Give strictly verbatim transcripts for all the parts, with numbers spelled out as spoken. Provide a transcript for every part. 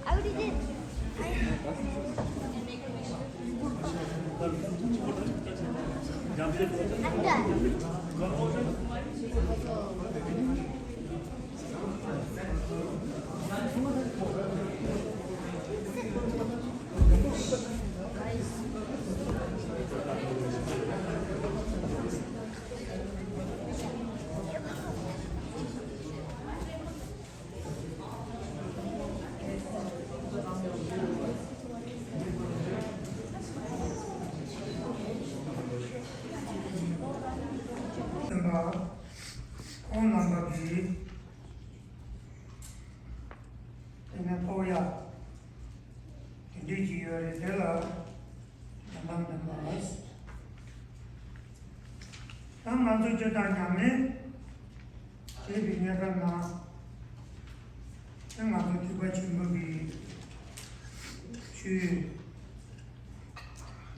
I already did. I'm done. སེམས་པ་ཁོང་རྣམ་པ་གིས་དེ་ནས་ཐོག་ཡ་དེ་འདྲས་ཀྱི་ཡོད་རེད། དེ་ལ་དོན་དམ་བདེན་པ། ད་ང་ཚོ་སྤྱིར་བཏང་ཉམས་ལེན་བྱེད་པའི་གནས་སྐབས་ནང་། ད་ང་ཚོ་ཐེག་པ་ཆེན་པོ་གི་ཆོས་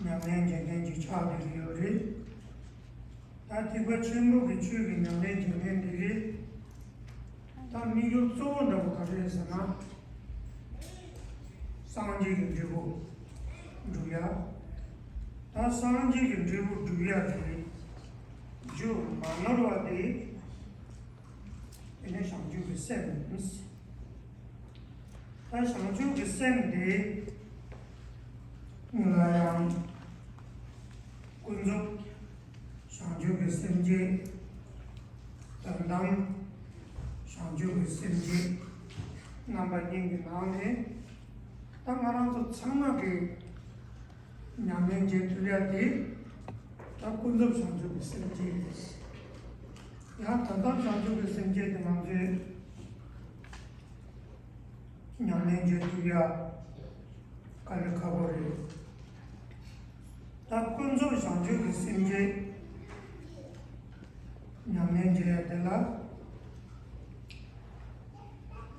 ཉམས་ལེན་བྱེད་མཁན་གྱི་ཆགས་བསྡད་ཀྱི་ཡོད་རེད། ད་ཐེག་པ་ཆེན་པོ་གི་ཆོས་ཀྱི་ཉམས་ལེན་བྱེད་མཁན་འདི་གི་ད་དམིགས་ཡུལ་གཙོ་བོ་འདྲ་པོ་ག་རེ་རེད་ཟེར་ན། སངས་རྒྱས་ཀྱི་འབྲས་བུ་སྒྲུབ་ཡ། ད་སངས་རྒྱས་ཀྱི་འབྲས་བུ་སྒྲུབ་ཡ་དེ་རྒྱུ་མ་ནོར་བ་དེ། དེ་ནས་བྱང་ཆུབ་ཀྱི་སེམས། ད་བྱང་ཆུབ་ཀྱི་སེམས་དེ་ལ་ཡང་ཀུན་རྫོབ་བྱང་ཆུབ་ཀྱི་སེམས་བསྐྱེད། དོན་དམ་བྱང་ཆུབ་ཀྱི་སེམས་བསྐྱེད། རྣམ་པ་གཉིས་ཀྱི་ནང་ནས་ད་ང་རང་ཚོ་ཚང་མ་གིས་ཉམས་ལེན་བྱེད་ཐུབ་ཡ་དེ་ད་ཀུན་རྫོབ་བྱང་ཆུབ་ཀྱི་སེམས་བསྐྱེད་རེད། ཡང་དོན་དམ་བྱང་ཆུབ་ཀྱི་སེམས་བསྐྱེད་དེ་ང་ཚོས་ཉམས་ལེན་བྱེད་ཐུབ་ཡ་དཀའ་ལས་ཁག་པོ་རེད། ད་ཀུན་རྫོབ་བྱང་ཆུབ་ཀྱི་སེམས་བསྐྱེད་ཉམས་ལེན་བྱེད་ཡ་དེ་ལ།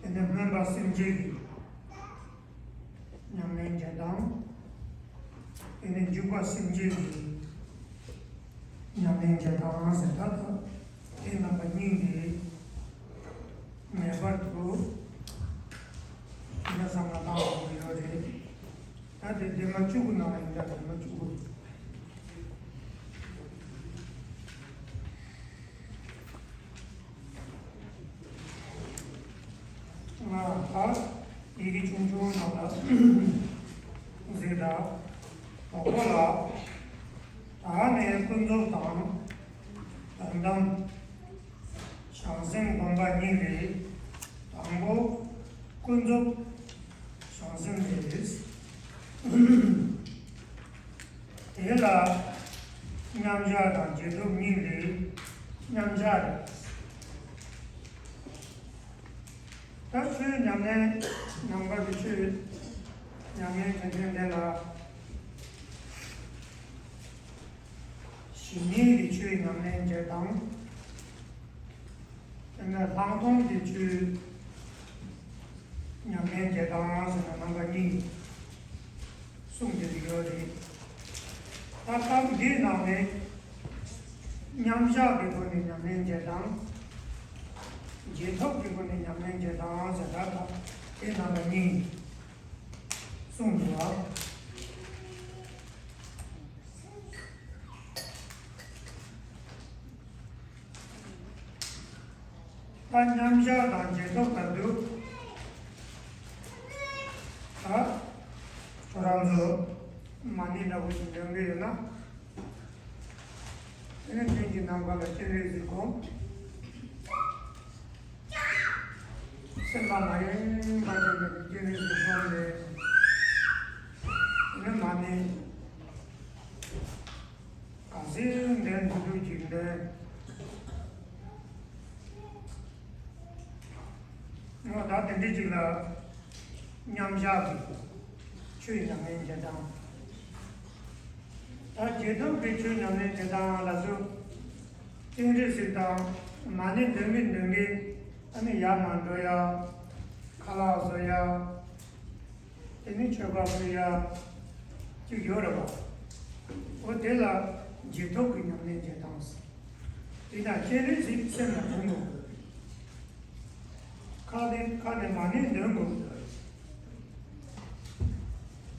དེ་ནས་སྨོན་པ་སེམས་བསྐྱེད་ཀྱི་ཉམས་ལེན་བྱེད་སྟངས། དེ་ནས་འཇུག་པ་སེམས་བསྐྱེད་ཀྱི་ཉམས་ལེན་བྱེད་སྟངས་ཟེར། ད་ལྟ་དེ་རྣམ་པ་གཉིས་འདི་ངེས་པར་དུ་ཡིད་ཆེས་བཏང་དགོས་ཀྱི་ཡོད་རེད། ད་དེ་སྡེ་མ་བཅུ་དགུ་ནང་ལ་ཡིན། ད་སྡེ་མ་བཅུ་དགུ། ང་ད་ཡི་གེ་ཆུང་ཆུང་ནང་ལ་གཟིགས་དང་། དང་པོ་ལ། ད་ནི་ཀུན་རྫོབ་དང་དོན་དམ་བྱང་སེམས་སྒོམ་པ་གཉིས་རེད། དང་པོ་ཀུན་རྫོབ་ དེ་ལ་མཉམ་བཞག་དང་རྗེས་ཐོབ་གཉིས་ལས་མཉམ་བཞག་རེད། ད་ཆོས་ཉམས་ལེན། ནམ་མཁའ་གི་ཆོས་ཉམས་ལེན་བྱེད་མཁན་དེ་ལ། ཞི་གནས་ཀྱི་ཆོས་ཉམས་ལེན་བྱེད་དང་། དེ་ནས་ལྷག་མཐོང་གི་ཆོས་ཉམས་ལེན་བྱེད་དང་ཟེར་ན་རྣམ་པ་གཉིས་གསུངས་ཏེ་ཡོད་རེད། ད་སྐབས་འདིའི་ནང་ནས་མཉམ་བཞག་གི་སྒོ་ནས་ཉམས་ལེན་བྱེད་དང་། རྗེས་ཐོབ་ཀྱི་སྒོ་ནས་ཉམས་ལེན་བྱེད་དང་ཟེར་ད་ད་དེ་རྣམ་པ་གཉིས་གསུངས་འདུག་ཨ། ད་མཉམ་བཞག་དང་རྗེས་ཐོབ་ལྟར་དུ། ད་ཁྱོད་རང་ཚོ་མ་ཎི་འདྲ་བོ་ཞིག་འདོན་གྱི་ཡོད་ན། དེ་ནས་མདུན་གྱི་ནམ་མཁའ་ལ་སྤྱན་རས་གཟིགས་བསྒོམ། སེམས་པ་མ་ཡེངས་པ་ཅན་གྱི་སྤྱན་རས་གཟིགས་བསྒོམ་ནས། དེ་ནས་མ་ཎི། ག་ཚོད་འདོན་ཐུབ་ཐུབ་ཅིག་འདོན། འོ་ད་དེ་འདྲ་ཅིག་ལ་མཉམ་བཞག་གི་ཆོས་ཉམས་ལེན་བྱེད་སྟངས། ད་རྗེས་ཐོབ་ཀྱི་ཆོས་ཉམས་ལེན་བྱེད་སྟངས་ལ་སོགས་སྤྱན་རས་གཟིགས་དང་མ་ཎི་འདོན་མི་འདོན་མི། ཨ་ནི་ཡར་མར་འགྲོ་ཡ། ཁ་ལག་བཟོ་ཡ། དེ་ནི་མཆོད་པ་ཕུལ་ཡ་ཅིག་ཡོད་རེད་བ། འོ་དེ་ལ་རྗེས་ཐོབ་ཀྱི་ཉམས་ལེན་བྱེད་སྟངས། དེ་དང་སྤྱན་རས་གཟིགས་སེམས་ལ་དྲན་དགོས། ཁ་ནས་ཁ་ནས་མ་ཎི་འདོན་དགོས།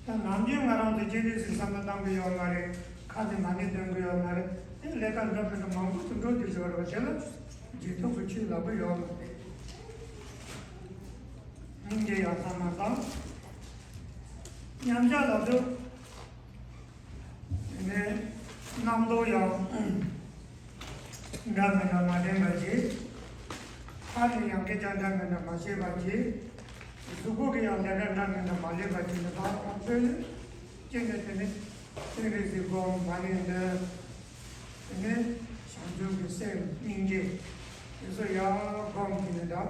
ད་ནམ་རྒྱུན་ང་རང་ཚོ་སྤྱན་རས་གཟིགས་བསམ་བློ་བཏང་གི་ཡོད་མ་རེད། ཁ་ནས་མ་ཎི་འདོན་གི་ཡོད་མ་རེད། དེ་ལས་ཀ་འདྲ་མི་འདྲ་མང་པོ་ཞིག་འགྲོ་དུས་ཡོད་རེད་བ། དེ་ལ་རྗེས་ཐོབ་ཀྱི་ཆོས་ལབ་གི་ཡོད་མ་རེད། སྙིང་རྗེ་ཡང་བསམ་བློ་བཏང་། མཉམ་བཞག་ལབ་དུས། དེ་ནས་རྣམ་རྟོག་ཡང་འདྲ་མི་འདྲ་མ་དྲན་པ་བྱེད། ཁ་ནས་ཡང་སྐད་ཆ་འདྲ་མི་འདྲ་མ་བཤད་པ་བྱེད། གཟུགས་པོ་གི་ཡང་ལས་ཀ་འདྲ་མི་འདྲ་མ་ལས་པ་བྱེད་ནས་ད་ཁོང་ཚོས་ནི་སྐྱེ་ནས་དེ་ནས་སྤྱན་རས་གཟིགས་བསྒོམ། མ་ཎི་འདོན། དེ་ནས་བྱང་ཆུབ་ཀྱི་སེམས་སྙིང་རྗེ་དེ་ཚོ་ཡར་སྒོམ་གྱི་ནི་འདྲ།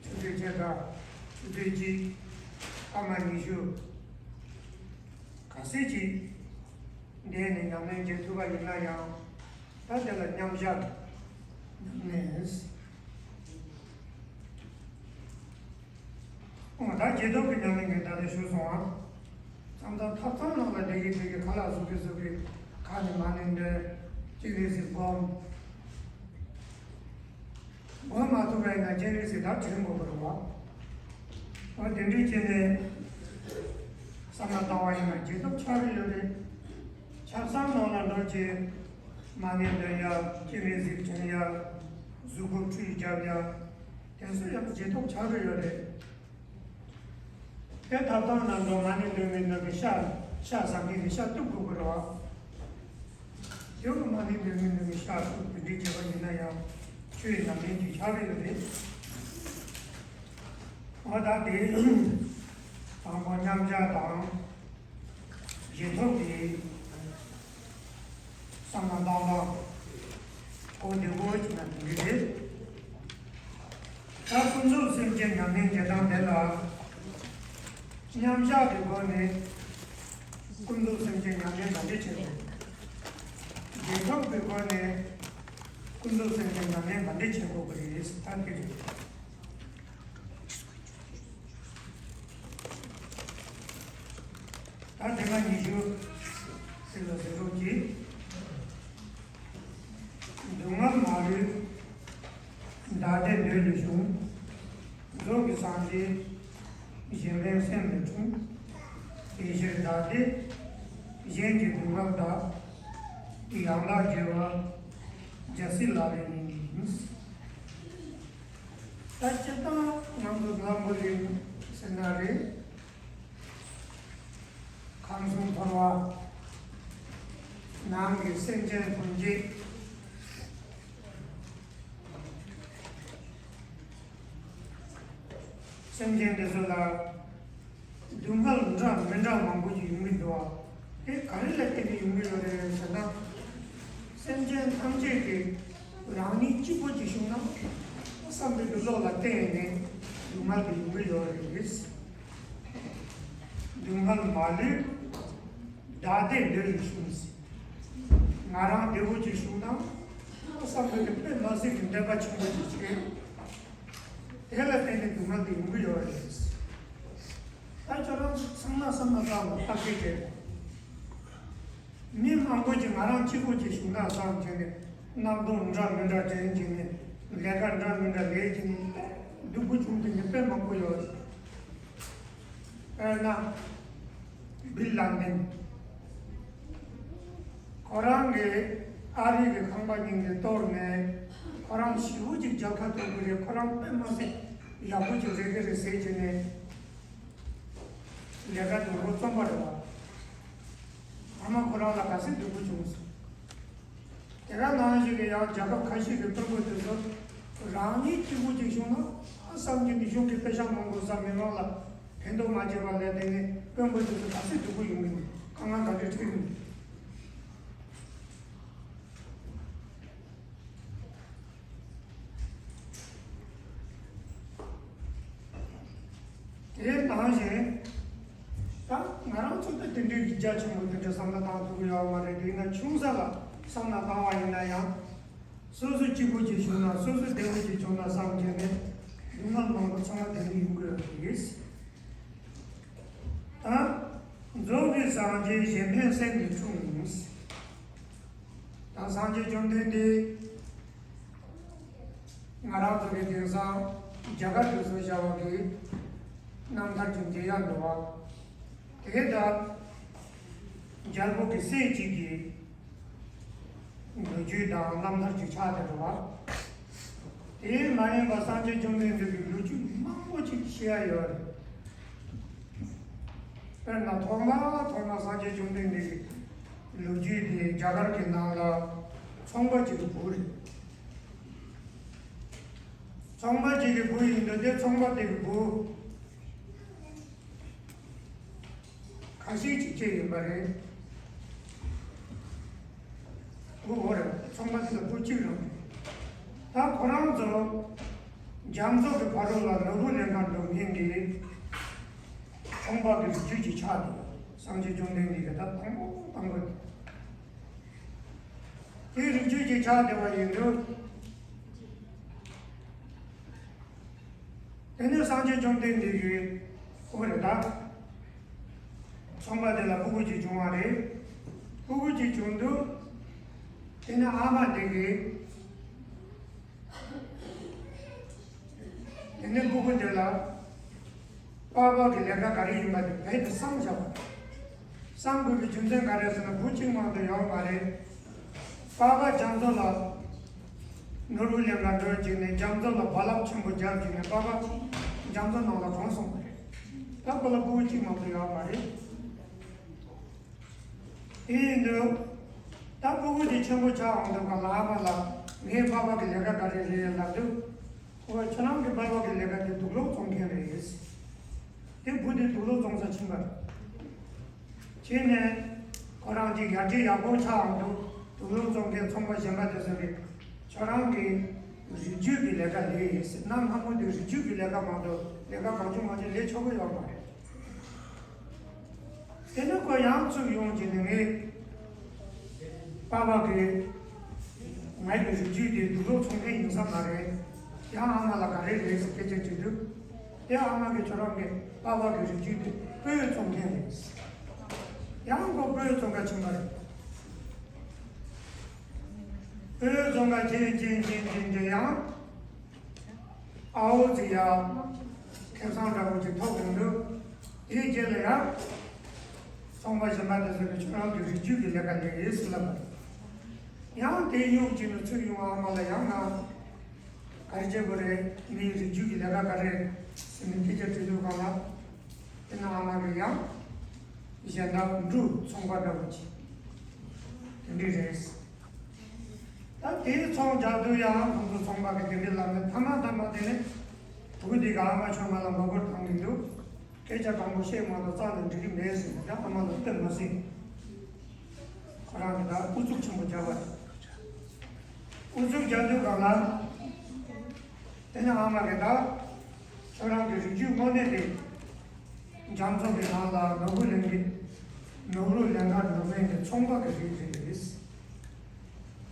ཆུ་ཚོད་བརྒྱད་དང་ཆུ་ཚོད་གཅིག་སྐར་མ་ཉི་ཤུ། ག་ཚོད་ཅིག་བསྡད་ནས་ཉམས་ལེན་བྱེད་ཐུབ་པ་ཡིན་ན་ཡང་། ད་དེ་ལ་མཉམ་བཞག་ཉམས་ལེན། འོ་ད་རྗེས་ཐོབ་ཀྱི་ཉམས་ལེན་གྱི་ད་ལྟ་ཞུས་སོང་ཨ། མཚམས་མཚམས་ཐབ་ཚང་ནང་ལ་བསྡད་ཀྱི་བསྡད་ཀྱི་ཁ་ལག་བཟོ་གི་བཟོ་གི་ཁ་ནས་མ་ཎི་འདོན། སྤྱན་རས་གཟིགས་བསྒོམ། སྒོམ་མ་ཐུབ་པ་ཡིན་ན་སྤྱན་རས་གཟིགས་ལ་དྲན་དགོས་པ་རེད་བ། འོ་དེ་འདྲའི་བྱས་ནས་བསམ་བློ་བཏང་བ་ཡིན་ན་རྗེས་ཐོབ་ཆགས་ཀྱི་ཡོད་རེད། ཆབ་གསང་ནང་ལ་འགྲོ་བྱས་མ་ཎི་འདོན་ཡ། སྤྱན་རས་གཟིགས་དྲན་ཡ། གཟུགས་པོ་ཁྲུས་རྒྱབ་ཡ། དེ་ཚོ་ཡང་རྗེས་ཐོབ་ཆགས་ཀྱི་ཡོད་རེད། དེ་ཐབ་ཚང་ནང་འགྲོ་མ་ཎི་འདོན་མི་འདོན་གྱི་ཤ་ཤ་ཟ་མཁན་གྱི་ཤ་གཏུབ་དགོས་ཀྱི་རེད་བ། དེ་བོ་མ་ཎི་འདོན་མི་འདོན་གྱི་ཤ་གཏུབ་དེ་འདྲའི་བྱས་པ་ཡིན་ན་ཡང་ཆོས་ཉམས་ལེན་གྱི་ཆགས་ཀྱི་ཡོད་རེད། འོ་ད་དེ་དང་པོ་མཉམ་བཞག་དང་། རྗེས་ཐོབ་ཀྱི་བསམ་བློ་བཏང་སྟངས་གོ་བདེ་པོ་ཞིག་ན་དེ་འདྲ་རེད། ད་ཀུན་རྫོབ་སེམས་ཅན་ཉམས་ལེན་བྱེད་སྟངས་དེ་ལ་མཉམ་བཞག་གི་སྒོ་ནས་ཀུན་རྫོབ་སེམས་ཅན་ཉམས་ལེན་ག་འདྲ་བྱེད་དགོས། རྗེས་ཐོབ་ཀྱི་སྒོ་ནས་ཀུན་རྫོབ་སེམས་ཅན་ཉམས་ལེན་ག་འདྲ་བྱེད་དགོས་ཀྱི་རེད་ད་དེ་རེད། ད་དེ་སྔ་ཉི་ཤུ་ཟེར་ལ་ཟེར་རོགས་གྱིས། སྡུག་བསྔལ་མ་ལུས་བདག་བདེ་འདོད་ལས་བྱུང་། རྫོགས་པའི་སངས་རྒྱས་གཞན་ཕན་སེམས་ལས་འཁྲུངས། དེ་ཕྱིར་བདག་བདེ་གཞན་གྱི་སྡུག་བསྔལ་དག །ཡང་དག་རྒྱལ་བ་རྒྱལ་སྲས་ལག་ལེན་ཡིན། ད་སྤྱིར་བཏང་ང་ཚོ་འཛམ་བུ་གླིང་ཟེར་ན་རེད། ཁམས་གསུམ་འཁོར་བ་ནང་གི་སེམས་ཅན་ཐམས་ཅད། སེམས་ཅན་དེ་ཚོ་ལ་ སྡུག་བསྔལ་འདྲ་མི་འདྲ་མང་པོ་ཞིག་ཡོང་གི་འདུག་བ། དེ་ག་རེ་ལ་བརྟེན་ནས་ཡོང་གི་ཡོད་རེད་ཟེར་ན། སེམས་ཅན་ཐམས་ཅད་ཀྱིས་རང་ཉིད་གཅིག་པོ་ཅིག་བྱུང་ན་བསམ་པའི་གི་བློ་ལ་བརྟེན་ནས་སྡུག་བསྔལ་དེ་ཡོང་གི་ཡོད་རེད། སྡུག་བསྔལ་མ་ལུས་བདག་བདེ་ལོས་ཡིན་གསུངས། ང་རང་བདེ་བོ་ཅིག་བྱུང་ན་བསམ་པའི་གི་དཔེ་མ་སྲིད་ཀྱི་འདོད་པ་ཆེན་པོ་ཅིག་བྱེད། དེ་ལ་བརྟེན་ནས་སྡུག་བསྔལ་དེ་ཡོང་གི་ཡོད་རེད། ད་ཁྱོད་རང་ཚང་མ་བསམ་བློ་བཏང་ལ་བརྟག་དཔྱད་བྱས། མི་མང་པོ་ཅིག་ང་རང་གཅིག་པོ་ཅིག་བྱུང་ན་བསམ་བྱས་ནས་རྣམ་རྟོག་འདྲ་མི་འདྲ་དྲན་བྱས་ནས་ལས་ཀ་འདྲ་མི་འདྲ་ལས་བྱས་ནས་སྡུག་པོ་བྱུང་དེ་འདྲ་དཔེ་མང་པོ་ཡོད་རེད། དཔེར་ན། བིལ་ལན་ཏན། ཁོ་རང་གིས་ཨ་རི་གི་ཁང་པ་གཉིས་ནས་གཏོར་ནས་ཁོ་རང་ཞེ་པོ་ཅིག་རྒྱལ་ཁ་ཐོབ་གི་རེད། ཁོ་རང་དཔེ་མ་སྲིད་ཡག་པོ་ཅིག་རེད་གི་རེད་ཟེར་བྱས་ནས་ལས་ཀ་དེ་འགོ་རྩོམ་པ་རེད་བ། ཨ་མ་ཁོ་རང་ལ་ག་ཚོད་སྡུག་པོ་བྱུང་སོང་། དེ་ག་ནང་བཞིན་གྱི་ཡང་རྒྱལ་ཁབ་ཁ་ཤས་ཀྱི་དཔོན་པོ་དེ་ཚོ་རང་ཉིད་སྐྱིད་པོ་ཅིག་བྱུང་ན་ཨ་བསམ་གྱི་འདི་གཞུང་གི་དཔེ་ཤག་མང་པོ་བསམ་མི་མང་ལ་ཕན་ཐོགས་མ་བྱས་པ་ལས་དེ་ནི་དཔོན་པོ་དེ་ཚོ་ག་ཚོད་སྡུག་པོ་ཡོང་གི་འདུག་དཀའ་ངལ་ག་འདྲ་འཕྲད་ཀྱི་འདུག་དེ་ནང་བཞིན་ད་ང་རང་ཚོ་ད་དེ་འདྲའི་རྒྱ་ཆེན་པོ་དེ་འདྲ་བསམ་བློ་བཏང་ཐུབ་ཀྱི་ཡོད་མ་རེད། དེ་ཡིན་ན་ཆུང་ས་ལ་བསམ་བློ་བཏང་བ་ཡིན་ན་ཡང་། སོ་སོ་སྐྱིད་པོ་ཅིག་བྱུང་ན་སོ་སོ་བདེ་བོ་ཅིག་བྱུང་ན་བསམ་བྱས་ནས་སྡུག་བསྔལ་མང་པོ་ཚང་མ་དེ་ནས་ཡོང་གི་ཡོད་རེད། ད་རྫོགས་པའི་སངས་རྒྱས་གཞན་ཕན་སེམས་ནི་འཁྲུངས། ད་སངས་རྒྱས་བཅོམ་ལྡན་འདས་ང་རང་ཚོ་གི་དེང་སང་རྒྱ་གར་དུ་བཟོས་བྱ་བ་གི་རྣམ་ཐར་གྱི་མཇལ་ཡག་འདུག་བ། དེ་ལྟར་རྒྱལ་པོ་གི་སྲས་གཅིག་གི་ལོ་རྒྱུས་དང་རྣམ་ཐར་གྱི་ཆ་དེ་རུ་བ། དེ་མ་ཡིན་པ་སངས་རྒྱས་བཅོམ་ལྡན་འདས་ཀྱི་ལོ་རྒྱུས་མང་པོ་ཅིག་བཤད་ཡ་ཡོད་རེད། དཔེར་ན་ཐོག་མ་ཐོག་མ་སངས་རྒྱས་བཅོམ་ལྡན་འདས་ཀྱི་ལོ་རྒྱུས་དེ་རྒྱ་གར་གྱི་ནང་ལ་ཚོང་པ་ཅིག་གི་བུ་རེད། ཚོང་པ་ཅིག་གི་བུ་ཡིན་དུས་དེ་ཚོང་པ་དེ་གི་བུ། ཁ་ཤས་ཅིག་བཅས་ཡིན་པ་རེད། བུ་འོ་རེད། ཚོང་པ་དེ་ལ་བུ་གཅིག་རང་རེད། ད་ཁོ་རང་ཚོ་རྒྱ་མཚོ་གི་ཕ་རོལ་ལ་ནོར་བུ་ལེན་གར་འགྲོ་མཁན་གྱི་ཚོང་པ་གི་རིགས་རྒྱུད་ཀྱི་ཆགས་འདུག་སངས་རྒྱས་བཅོམ་ལྡན་འདས་ཀྱི་ད་དང་པོ་དང་པོ་དེ། དེའི་རིགས་རྒྱུད་ཀྱི་ཆགས་བསྡད་པ་ཡིན་དུས། དེ་ནས་སངས་རྒྱས་བཅོམ་ལྡན་འདས་ཀྱིས་ཨོ་རེད་ད། ཚོང་པ་དེ་ལ་སྤུ་གུ་གཅིག་བྱུང་བ་རེད། སྤུ་གུ་གཅིག་བྱུང་དུས། དེ་ནས་ཨ་མ་དེ་གིས། དེ་ནས་སྤུ་གུ་དེ་ལ། པ་ཕ་གི་ལས་ཀ་ག་རེ་ཡིན་པ་དེ་རྦད་དེ་བསམ་བཞག་པ། བསམ་དགོས་པའི་རྒྱུ་མཚན་ག་རེ་ཟེར་ན་བུ་གཅིག་མ་གཏོགས་ཡོད་མ་རེད། པ་ཕ་རྒྱ་མཚོ་ལ་ནོར་བུ་ལེན་གར་འགྲོ་བྱས་ནས་རྒྱ་མཚོ་ལ་རྦ་རླབས་ཆེན་པོ་བརྒྱབ་བྱས་ནས་པ་ཕ་རྒྱ་མཚོ་ནང་ལ་གྲོངས་སོང་བ་རེད། ད་ཁོ་ལ་སྤུ་གུ་གཅིག་མ་གཏོགས་ཡོད་མ་རེད། དེ་ཡིན་དུས། ད་སྤུ་གུ་དེ་ཆེན་པོ་ཆགས་འོང་དུས་ག་ལ་ཨ་མ་ལ་ངའི་པ་ཕ་གི་ལས་ཀ་ག་རེ་རེད་ལབ་དུས། ཁོ་བ་ཁྱོད་རང་གི་པ་ཕ་གི་ལས་ཀ་དེ་དུག་སློག་བཙོང་མཁན་རེད། དེ་བུ་དེ་དུག་སློག་བཙོང་ས་ཕྱིན་པ་རེད། བྱས་ནས་ཁོ་རང་གི་ཡར་རྒྱས་ཡག་པོ་ཆགས་འོང་དུས་དུག་སློག་བཙོང་མཁན་ཚོང་པ་གཞན་པ་དེ་ཚོ་གིས་ཁྱོད་རང་གི་རིགས་རྒྱུད་ཀྱི་ལས་ཀ་ལས་ཡིན་ཟེར་གནའ་སྔ་མོ་དེ་རིགས་རྒྱུད་ཀྱི་ལས་ཀ་མ་གཏོགས་ལས་ཀ་གང་བྱུང་མང་བྱུང་ལས་ཆོག་གི་ཡོད་མ་རེད། དེ་ནས་ཁོ་ཡང་ཚུར་ཡོང་བྱས་ནས་ངའི་པ་ཕ་གིས་ངའི་གི་རིགས་རྒྱུད་དེ་དུག་སློག་བཙོང་མཁན་ཡིན་ས་མ་རེད། ཡང་ཨ་མ་ལ་ག་རེ་རེད་ཟེར་སྐད་ཆ་དྲིས་དུས། དེ་ཨ་མ་གིས་ཁྱོད་རང་གི་པ་ཕ་གི་རིགས་རྒྱུད་དེ་སྤོས་བཙོང་མཁན་རེད། ཡང་ཁོ་སྤོས་བཙོང་ག་ཕྱིན་པ་རེད། སྤོས་བཙོང་ག་ཕྱིན་ཕྱིན་ཕྱིན་ཕྱིན་ཏེ་ཡང་། ཨ་འོ་ཙི་ཡ། ཁེ་བཟང་འདྲ་པོ་ཅིག་ཐོབ་ཡོང་དུས། དེའི་རྗེས་ལ་ཡང་། ཚོང་པ་གཞན་པ་དེ་ཚོ་གིས་ཁྱོད་རང་གི་རིགས་རྒྱུད་ཀྱི་ལས་ཀ་ལས་ཡིན་ཟེར་ལབ་པ། ཡང་དེ་གཡུག་ཅིག་ནས་ཚུར་ཡོང་ཨ་མ་ལ་ཡང་ང་། ག་རེ་བྱེད་དགོས་རེད། ངའི་རིགས་རྒྱུད་ཀྱི་ལས་ཀ་ག་རེ་རེད་ཟེར་ནས་སྐད་ཆ་དྲིས་དུས་སྒང་ལ། དེ་ན་ཨ་མ་གིས་ཡང་། གཞན་དག་འབྲུ་ཚོང་པ་འདྲ་པོ་ཅིག་དེ་འདྲ་རེད། ད་དེའི་ཚོང་རྒྱག་དུས་ཡང་ཁོང་ཚོ་ཚོང་པ་གི་དེ་འདྲའི་ལམ་ནས་མཐའ་མ་མཐའ་མ་དེ་ནས་བུ་དེ་ག་ཨ་མ་ཁྱོད་ང་ལ་མགོ་སྐོར་བཏང་གི་འདུག་སྐད་ཆ་དྲང་པོ་བཤད་མ་གཏོགས་རྩ་ནས་འགྲིག་གི་མེད་ཟེར་ནས་ད་ཨ་མ་ལ་བསྟན་མ་ཟིན། ཁོ་རང་གིས་ད་ཨུ་ཚུགས་ཆེན་པོ་བརྒྱབ་པ་རེད། ཨུ་ཚུགས་རྒྱག་དུས་སྒང་ལ། དེ་ནས་ཨ་མ་གིས་ད་ཁྱོད་རང་གི་རིགས་རྒྱུད་དངོས་གནས་དེ་རྒྱ་མཚོ་གི་ནང་ལ་ནོར་བུ་ལེན་གི། ནོར་བུ་ལེན་གར་འགྲོ་མཁན་གྱི་ཚོང་པ་གི་རིགས་རེད།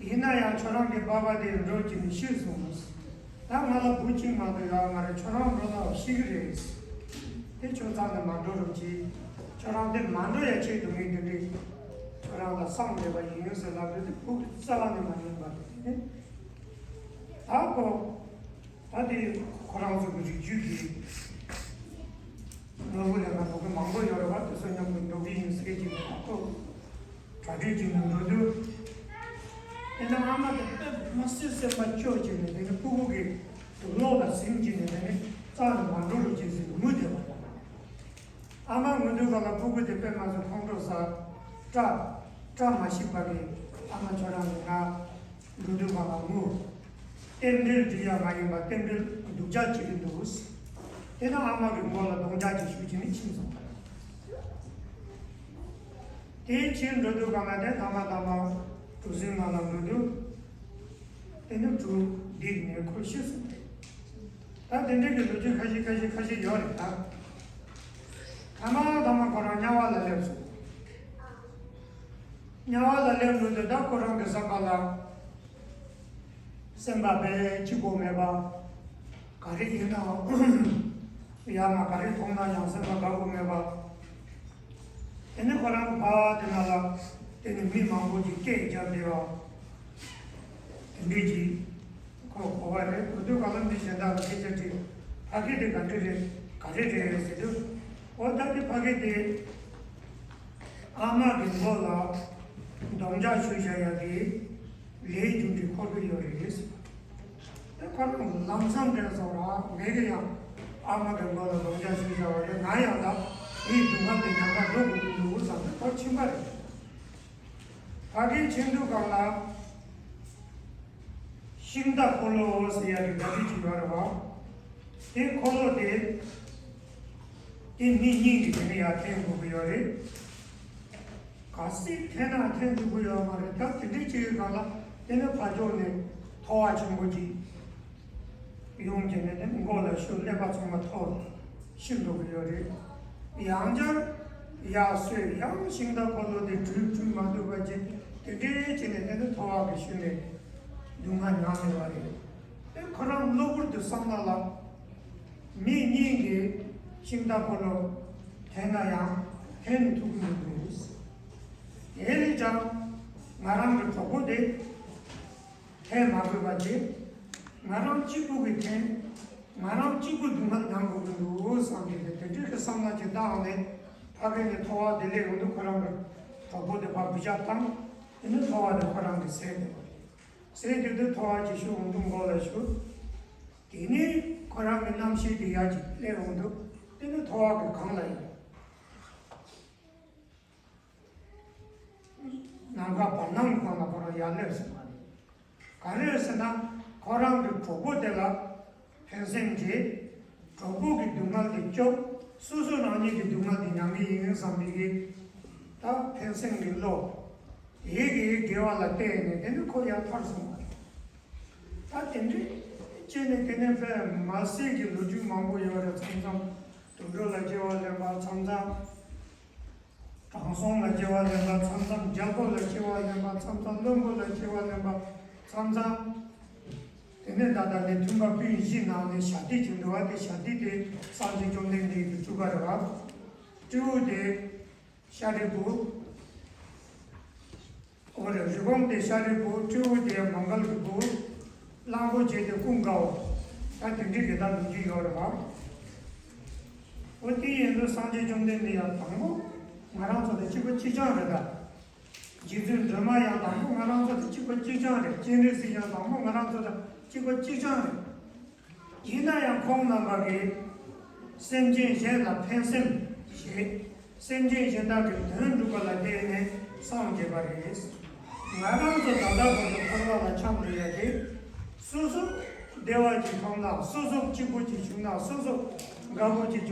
ཡིན་ན་ཡང་ཁྱོད་རང་གི་པ་ཕ་དེ་འགྲོ་གི་ནས་ཤི་སོང་། ད་ང་ལ་བུ་གཅིག་མ་གཏོགས་ཡོད་མ་རེད། ཁྱོད་རང་འགྲོ་ན་ཤི་གི་རེད། དེ་ཁྱོད་རྩ་ནས་མ་འགྲོ་རོགས་གྱིས། ཁྱོད་རང་དེ་མ་འགྲོ་ཡ་ཆེད་དུ་ངས་དེ་འདྲའི་ཁྱོད་རང་ལ་བསམ་མེད་པ་ཡིན་ཟེར་ལབ་དུས་དེ་བུ་གི་རྩ་བ་ནས་མ་ཉན་པ་རེད། ད་ཁོ། ད་དེ་ཁོ་རང་ཚོ་གི་རིགས་རྒྱུད་ཀྱི་ནོར་བུ་ལེན་ན་འགྲོ་གི་མང་པོ་ཡོད་རེད་པ། དེ་ཚོ་མཉམ་དུ་འགྲོ་གི་ཡིན་ཟེར་གྱི་མེད་པ་ཁོ་གྲ་སྒྲིག་བྱས་ནས་འགྲོ་དུས། དེ་ནས་ཨ་མ་དེ་དཔེ་མ་སྲིད་སེམས་པ་སྐྱོ་བྱས་ནས་དེ་ནས་སྤུ་གུ་གི་གློག་ལ་ཟིན་བྱས་ནས་དེ་ནས་རྩ་ནས་མ་འགྲོ་རོགས་བྱེད་ཟེར་ངུས་བསྡད་པ་དང་། ཨ་མ་ངུ་དུས་སྒང་ལ་སྤུ་གུ་དེ་དཔེ་མ་སྲིད་ཁོང་ཁྲོ་ཟ། བཀྲ། བཀྲ་མ་ཤིས་པ་གི་ཨ་མ་ཁྱོད་རང་གི་ང་འགྲོ་དུས་སྒང་ལ་ངུ། རྟེན་འབྲེལ་འགྲིག་ཡ་མ་ཡིན་པ་རྟེན་འབྲེལ་སྡུག་ཅག་བྱེད་ཀྱི་འདུག། དེ་ནས་ཨ་མ་གི་མགོ་ལ་རྡོག་རྒྱག་ཅིག་གཞུས་བྱས་ནས་ཕྱིན་སོང་། དེ་ཕྱིར་འགྲོ་དུས་སྒང་ལ་དེ་ཐ་མ་ཐ་མ་གྲུ་གཟིངས་ནང་ལ་འགྲོ་དུས། དེ་ནས་གྲུ་བརྡིབས་ནས་ཁོ་ཤི་སོང་རེད། ད་དེ་འདྲའི་གི་ལོ་རྒྱུས་ཁ་ཤས་ཁ་ཤས་ཁ་ཤས་ཡོད་རེད་ད། ཐ་མ་ཐ་མ་ཁོ་རང་དམྱལ་བ་ལ་སླེབས་སོང་། དམྱལ་བ་ལ་སླེབས་འགྲོ་དུས་ད་ཁོ་རང་གི་བསམ་པ་ལ། སེམས་པ་དཔེ་སྐྱིད་པོ་མེད་པ། ག་རེ་ཡིན་ནའང་ཡང་ན་ག་རེ་མཐོང་ན་ཡང་སེམས་པ་དགའ་པོ་མེད་པ། དེ་ནས་ཁོ་རང་གི་ཕ་དེ་ན་ལ་དེ་ནས་མི་མང་པོ་ཅིག་སྐད་རྒྱབ་བསྡད་པ། དེ་འདྲས་ཀྱིས་ཁོ་གོ་བ་རེད། གོ་དུས་གང་ལ་མི་གཞན་དག་ལ་སྐད་ཆ་དྲིས། ཕ་གི་དེ་ག་འདྲས་རེད། ག་རེ་རེད་ཟེར་དུས། འོ་ད་དེ་ཕ་གི་དེ་ཨ་མ་གི་མགོ་ལ་རྡོག་རྒྱག་གཞུས་བཞག་ཡ་གི་ལས་རྒྱུ་འབྲས་འཁོར་གི་ཡོད་རེད་ཟེར། དེ་ཁོ་རང་ལམ་སང་དྲན་སོང་ར། ངས་ཀྱི་ཡང་ཨ་མ་གི་མགོ་ལ་རྡོག་རྒྱག་གཞུས་བཞག་པ་རེད། ང་ཡང་ད་དེའི་སྡུག་བསྔལ་དེ་མྱང་ག་འགྲོ་དགོས་ཀྱི་འདུག་བསམ་སྟེ་ཁོ་ཕྱིན་པ་རེད། ཕ་གིར་ཕྱིན་དུས་སྒང་ལ་ཤིང་རྟ་འཁོར་ལོ་ཟེར་ཡ་གི་བརྡ་སྤྲོད་ཅིག་ཡོད་རེད་བ། དེ་འཁོར་ལོ་དེ་དེ་མི་གཉིས་ཀྱིས་དེ་ནས་ཡར་འཐེན་དགོས་ཀྱི་ཡོད་རེད། གལ་སྲིད་འཐེན་ན་འཐེན་ཐུབ་ཀྱི་ཡོད་མ་རེད། ད་དེ་འདྲའི་ཅིག་གི་སྒང་ལ་དེ་ནས་ཕར་ཕྱོགས་ནས་ཐོ་བ་ཆེན་པོ་ཅིག་ཡོང་གི་ནས་དེ་མགོ་ལ་གཞུས། ཀླད་པ་ཚང་མ་ཐོར་ཤི་འགྲོ་གི་ཡོད་རེད། ཡང་བསྐྱར་ཡར་གསོས། ཡང་ཤིང་རྟ་འཁོར་ལོ་དེ་བྲུས་བྲུས་མ་ཐུབ་པ་བྱས། དེ་འདྲའི་བྱས་ནས་དེ་ནི་ཐོ་བ་གི་གཞུས་ནས་སྡུག་བསྔལ་མྱངས་ཡོད་པ་རེད། དེ་ཁོ་རང་གློ་བུར་དུ་བསམ་བློ་ལ་མི་གཉིས་ཀྱིས་ཤིང་རྟ་འཁོར་ལོ་འཐེན་ན་ཡང་འཐེན་ཐུབ་ཀྱི་མི་འདུག། དེ་ནས་ཀྱང་ང་རང་གི་གྲོགས་པོ་དེ་འཐེན་མ་དགོས་པ་བྱས། ང་རང་གཅིག་པུ་གིས་འཐེན། ང་རང་གཅིག་པུ་སྡུག་བསྔལ་མྱང་དགོས་ཀྱི་འདུག་བསམ་གྱི་རེད། དེ་འདྲའི་གི་བསམ་བློ་ཅིག་བཏང་ནས་ཕ་གི་ནས་ཐོ་བ་དེ་སླེབས་ཡོང་དུས་ཁོ་རང་གི་གྲོགས་པོ་དེ་ཕར་བུད་ཤ་བཏང་། དེ་ནས་ཐོ་བ་དེ་ཁོ་རང་གིས་ཟས་བསྡད་པ་རེད། ཟས་བསྡད་དུས་ཐོ་བ་ཅིག་གཞུས་འོང་དུས་མགོ་ལ་གཞུས། དེ་ནས་ཁོ་རང་གི་རྣམ་ཤེས་དེ་ཡར་ཅིག་སླེབས་འོང་དུས་དེ་ནས་ཐོ་བ་གི་སྒང་ལ་ཡིན། ནམ་མཁའ་བར་སྣང་གི་སྒང་ལ་ཁོ་རང་ཡར་སླེབས་སོང་བ་རེད། ག་རེ་རེད་ཟེར་ན་ཁོ་རང་གི་གྲོགས་པོ་དེ་ལ་ཕན་སེམས་བྱས། གྲོགས་པོ་གི་སྡུག་བསྔལ་དེ་སྐྱོབ། སོ་སོ་རང་ཉིད་ཀྱི་སྡུག་བསྔལ་དེ་མྱང་གི་ཡིན་བསམ་པའི་གི་ད་ཕན་སེམས་ཀྱི་བློ། ཡིད་ཀྱི་དགེ་བ་ལ་བརྟེན་ནས་དེ་ནི་ཁོ་ཡར་ཐར་སོང་བ་རེད། ད་དེ་འདྲའི་བྱས་ནས་དེ་ནས་དཔེ་མ་སྲིད་ཀྱི་ལོ་རྒྱུས་མང་པོ་ཡོད་རེད། མཚམས་མཚམས་དུད་འགྲོ་ལ་སྐྱེ་བ་ལེན་པ། མཚམས་མཚམས་དྲང་སྲོང་ལ་སྐྱེ་བ་ལེན་པ། མཚམས་མཚམས་རྒྱལ་པོ་ལ་སྐྱེ་བ་ལེན་པ། མཚམས་མཚམས་བློན་པོ་ལ་སྐྱེ་བ་ལེན་པ། མཚམས་མཚམས། དེ་ནས་ད་ལྟ་ནས་མཐུན་པ་སྤུན་བཞི་ནང་ནས་ཞབས་ཏིག་ཅིག་འདུག་བ། དེ་ཞབས་ཏིག་དེ་སངས་རྒྱས་བཅོམ་ལྡན་འདས་ཀྱི་སྤྲུལ་པ་རེད་བ། སྤྲེའུ་དེ་ཤཱ་རིའི་བུ། འོ་རེད། རི་བོང་དེ་ཤཱ་རིའི་བུ། སྤྲེའུ་དེ་མོའུ་འགལ་གྱི་བུ། གླང་པོ་ཆེ་དེ་ཀུན་དགའ་བོ། ད་དེ་འདྲའི་གི་ད་ལོ་རྒྱུས་ཡོད་རེད་བ། འོ་དེ་ཡིན་དུས་སངས་རྒྱས་བཅོམ་ལྡན་འདས་ཡང་དང་པོ་ང་རང་ཚོ་དང་གཅིག་པ་གཅིག་རྐྱང་རེད་ད། རྗེ་བཙུན་སྒྲོལ་མ་ཡང་དང་པོ་ང་རང་ཚོ་དང་གཅིག་པ་གཅིག་རྐྱང་རེད། སྤྱན་རས་གཟིགས་ཡང་དང་པོ་ང་རང་ཚོ་དང་གཅིག་པ་གཅིག་རྐྱང་རེད། ཡིན་ན་ཡང་ཁོང་རྣམ་པ་གིས་སེམས་ཅན་གཞན་ལ་ཕན་སེམས་བྱེད། སེམས་ཅན་གཞན་དག་གི་དོན་སྒྲུབ་པ་ལ་བརྟེན་ནས་སངས་རྒྱས་པ་རེད། ང་རང་ཚོ་ད་ལྟ་བར་དུ་འཁོར་བ་ལ་འཁྱམས་བསྡད་ཡ་དེ། སོ་སོ་བདེ་བ་ཅིག་ཐོབ་ན། སོ་སོ་སྐྱིད་པོ་ཅིག་བྱུང་ན། སོ་སོ་དགའ་པོ་ཅིག་བྱུང་།